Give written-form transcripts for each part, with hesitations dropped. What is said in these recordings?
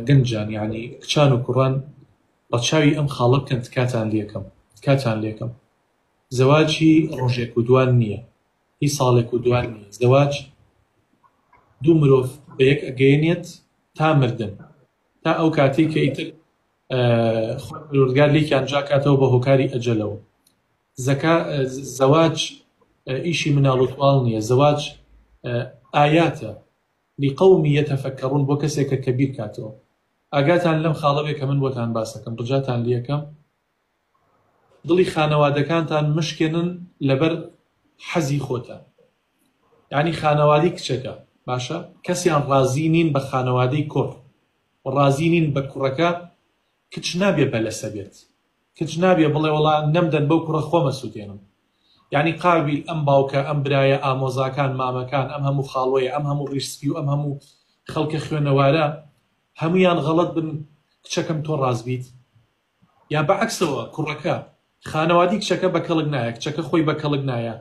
گەنجان یعنی کچان و کوڕان ڕەچاوی ئەم خاڵە بکەن تکاتان لێکەم تکاتان لێکەم زەواج هی ڕۆژێک و دوان نییە هی ساڵێک و دوان نییە زەواج دوو مرۆڤ بە یەک ئەگەیەنێت تا مردن تا ئەو کاتەی کە ئیتر خۆی پەروەردگار لێکیان جاکاتەوە بە هۆکاری ئەجەلەوە زەکا زەواج ئیشی مناڵ و تواڵ نییە زەواج ئاياتە لقوم يتفكرون بۆ کەسێکە کە بیر کاتەوە ئاگاتان لەم خاڵە بێ کە من بۆتان باسەکەم ڕجاتان لەکەم دڵی خانەوادەکانتان مشکێنن لەبەر حەزی خۆتان یعنی خانەوادی کچەکە باشە کەسیان ڕازی نین بە خانەوادەی کوڕ و ڕازی نین بە کوڕەکە کچ نابێ بەلەسە بێت کچ نابێ بڵێ وەڵا نەمدەن بەو کوڕە خۆمە سوتێنم یعنی قابیل ئەم باوکە ئەم برایە ئامۆزاکان مامەکان ئەم هەموو خاڵۆیە ئەم هەموو ڕیش سپی و ئەم هەموو خەڵکە خوێنەوارە هەمویان غەڵەت بن کچەکەم تۆ ڕاست بیت یا بە عەکسەوە کوڕەکە خانەوادی کچەکە بە کەڵک نایە کچەکە خۆی بە کەڵک نایە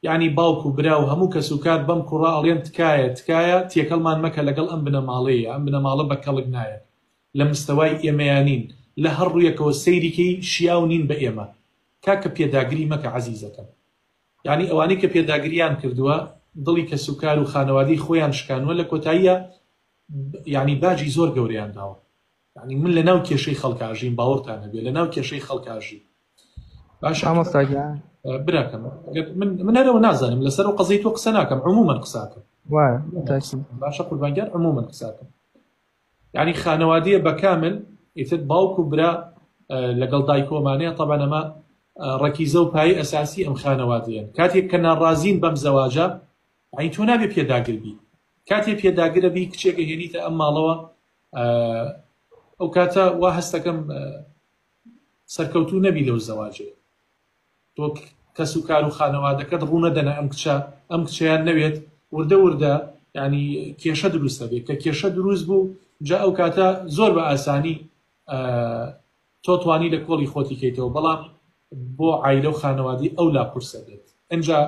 یانی باوک و برا و هەموو کەس و کار بەم کوڕە ئەڵێن تکایە تکایە تێکەڵمان مەکە لەگەڵ ئەم بنەماڵەیە ئەم بنەماڵە بە کەڵک نایەن لە مستەوای ئێمەیا نین لە هەر ڕویەکەوە سەیری کەی شیاو نین بە ئێمە کاکە پێداگری مەکە عەزیزەکەم یانی ئەوانەی کە پێداگریان کردووە دڵی کەس و کار و خانەوادەی خۆیان شکانوە لە کۆتاییا یانی باجی زۆر گەورەیان داوە یعنی من لە ناو کێشەی خەڵکا ژیم باوەڕتان هەبێ لە ناو کێشەی خەڵکا ژیم باشە مامۆستا گیان براکەم ئەگەر من من هەرەوە نازانم لەسەر و قەزیی تۆ قسە ناکەم عموما قساکەم وایە تاکی باشە قوربانگیان عموما قساکەم یعنی خانەوادیە بە کامل ئیتر باوک و برا لەگەڵ دایکۆمانەیە طبعا ئەمە ڕەکیزە و پایی ئەساسی ئەم خانەوادەیەن کاتێک کە ناڕازین بەم زەواجە یعنی تۆ نابێ پێداگر بی کاتێ پێداگرە بی کچێکە هێنیتە ئەم ماڵەوە ئەو کاتە وا هەستەکەم سەرکەوتوو نەبی لەو زەواجێ تۆ کەس و کار و خانەوادەکەت ڕوونەدەنە ئەم کچە ئەم کچیان نەوێت وردە وردە ینی کێشە دروستە بێت کە کێشە دروست بوو جا ئەو کاتە زۆر بە ئاسانی تۆ توانی لە کۆڵی خۆتی کەیتەوە بەڵام بۆ عیلە و خانەوادی ئەو لا قورسە بێت ئەجا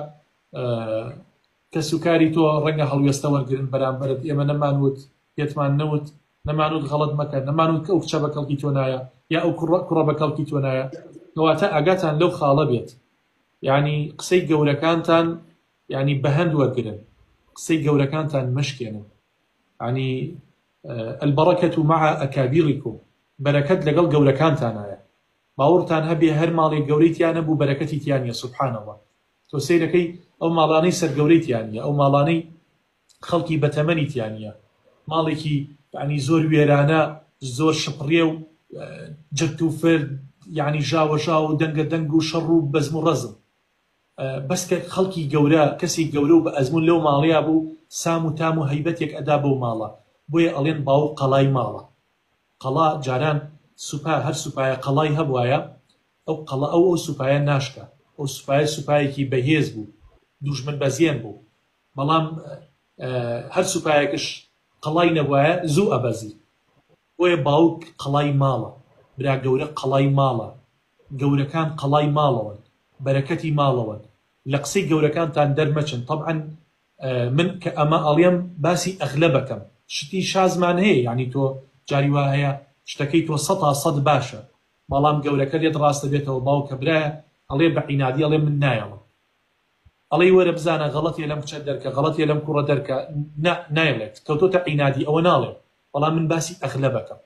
کەسوکاری تۆ ڕەنگە هەڵوێستە وەرگرن بەرامبەرت، ئێمە نەمانوت، پێتمان نەوت، نەمانوت غەڵەت مەکە، نەمانوت کە ئەو کچە بە کەڵکی تۆ نایە، یا ئەو کوڕە کوڕە بە کەڵکی تۆ نایە، کەواتە ئاگاتان لەو خاڵە بێت، یانی قسەی گەورەکانتان یانی بەهەند وەرگرن، قسەی گەورەکانتان مەشکێنن، یانی البرکة مع اکابرکم، بەرەکەت لەگەڵ گەورەکانتانایە، باوەڕتان هەبێ هەر ماڵێک گەورەی تیا نەبوو بەرەکەتی تیا نیە سبحان اللە تۆ سەیرەکەی ئەو ماڵانەی سەرگەورەی تیا نیە ئەو ماڵانەی خەڵکی بەتەمەنی تیا نیە ماڵێکی یعنی زۆر وێرانە زۆر شپڕێ و جرت و فرد یعنی ژاوە ژاو و دەنگە دەنگ و شەڕ و بەزم و ڕەزم بەس کە خەڵکی گەورە کەسی گەورە و بە ئەزمون لەو ماڵەیە بوو سام و تام و هەیبەتێک ئەدا بەو ماڵە بۆیە ئەڵێن باوک قەڵای ماڵە قەڵا جاران سوپا هەر سوپایە قەڵای هەبوایە ئەو قەڵا ئەو ئەو سوپایە ناشکا ئەو سوپایە سوپایەکی بەهێز بوو دوژمن بەزێن بوو بەڵام هەر سوپایەکش قەڵای نەبوایە زوو ئەبەزی بۆیە باوک قەڵای ماڵە برا گەورە قەڵای ماڵە گەورەکان قەڵای ماڵەوەن بەرەکەتی ماڵەوەن لە قسەی گەورەکانتان دەرمەچن تەبعەن من کە ئەمە ئەڵێم باسی ئەغلەبەکەم شتی شازمان هەیە یانی تۆ جاری وا هەیە شتەکەی تۆ سەتا سەد باشە بەڵام گەورەکە لێت ڕاستە بێتەوە باوکە برایە ئەڵێ بە عینادی ئەڵێ من نایەڵم ئەڵێی وەرە بزانە غەڵەتێ لەم کچە دەرکە غەڵەتێ لەم کوڕە دەرکە نا نایڵێت کەوتۆتە عینادی ئەوە ناڵێم بەڵام من باسی ئەغلەبەکەم.